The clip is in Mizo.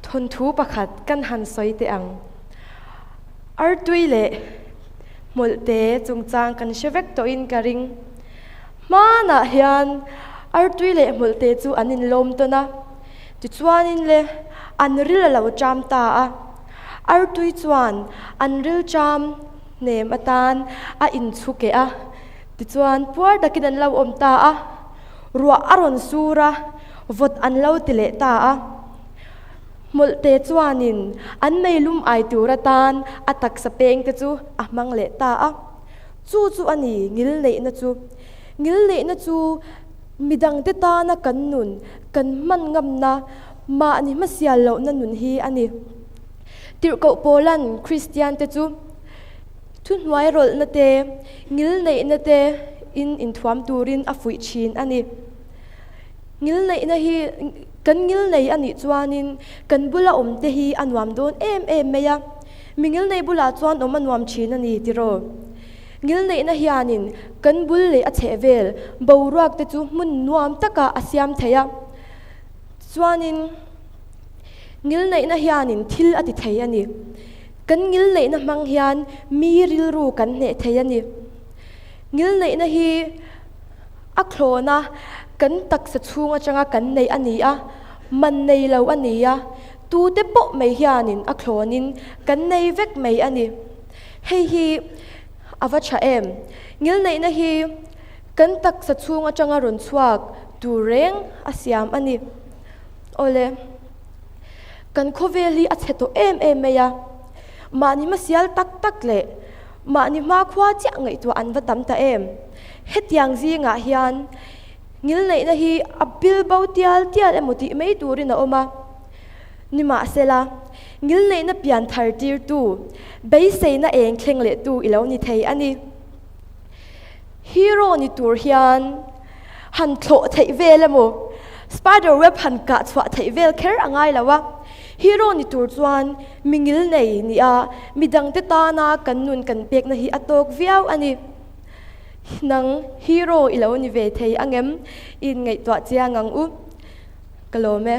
Thawnthu pakhat kan han sawi teh ang. Artui leh hmawlhte chungchang kan hre vek tawhin ka ring. Hmanah hian artui leh hmawlhte chu an inlawm tawn a, tichuanin le an ril a lo cham ta a. Artui chuan an ril cham hnem atan a inchhu keh a, tichuan puar takin an lo awm ta a. Ruah a rawn sur a, vawt an lo ti leh ta a. Hmawlhte chuanin an meilum ai tur atan a taksa pengte chu a hmang leh ta a. Chu chu a ni ngilneihna chu. Ngilneihna chu midangte tana kan nun, kan hman ngamna, mahni hmasial lohna nun hi a ni. Tirhkoh Paula'n Kristiante chu thuhnuai rawlhna te, ngilneihna te in inthuam turin a fuih thin a ni. Ngilneihna hi kan ngilnei a nih chuanin kan bula awm te hi a nuam dawn em em mai a, mi ngilnei bulah chuan awm a nuam thin a ni tiraw? Ngilneihna hianin kan bul leh a chheh vel boruak te chu hmun nuam takah a siam thei a, chuanin ngilneihna hianin thil a ti thei a ni. Kan ngilneihna hmang hian mi rilru kan hneh thei a ni. Ngilneihna hi a thlawn a, kan taksa chhung atanga kan neih a ni a, man nei lo a ni a, tute pawh mai hianin a thlawnin kan nei vek mai a ni. Hei hi a va tha em? Ngilneihna hi kan taksa chhung atanga rawn chhuak tur reng a siam a ni. Awle, kan khawvel hi a chhe tawh em em mai a, mahni hmasial tak tak leh mahni hmakhua chiah ngaihtuah an va tam ta em? Hetiang zingah hian ngilneihna hi a bil bo tial tial emaw tih mai turin a awm a. Nimahsela, ngilneihna pian thar tirtu, beiseina eng thleng lehtu i lo ni thei a ni. Hero ni tur hian han thlawh theih vel emaw, spider web han kah chhuah theih vel kher a ngai lo a. Hero ni tur chuan mi ngilnei nia midangte tana kan nun kan pekna hi a tawk viau a ni. Nang hero i lo ni ve thei angem? I inngaihtuah chiang ang u. Ka lawm e.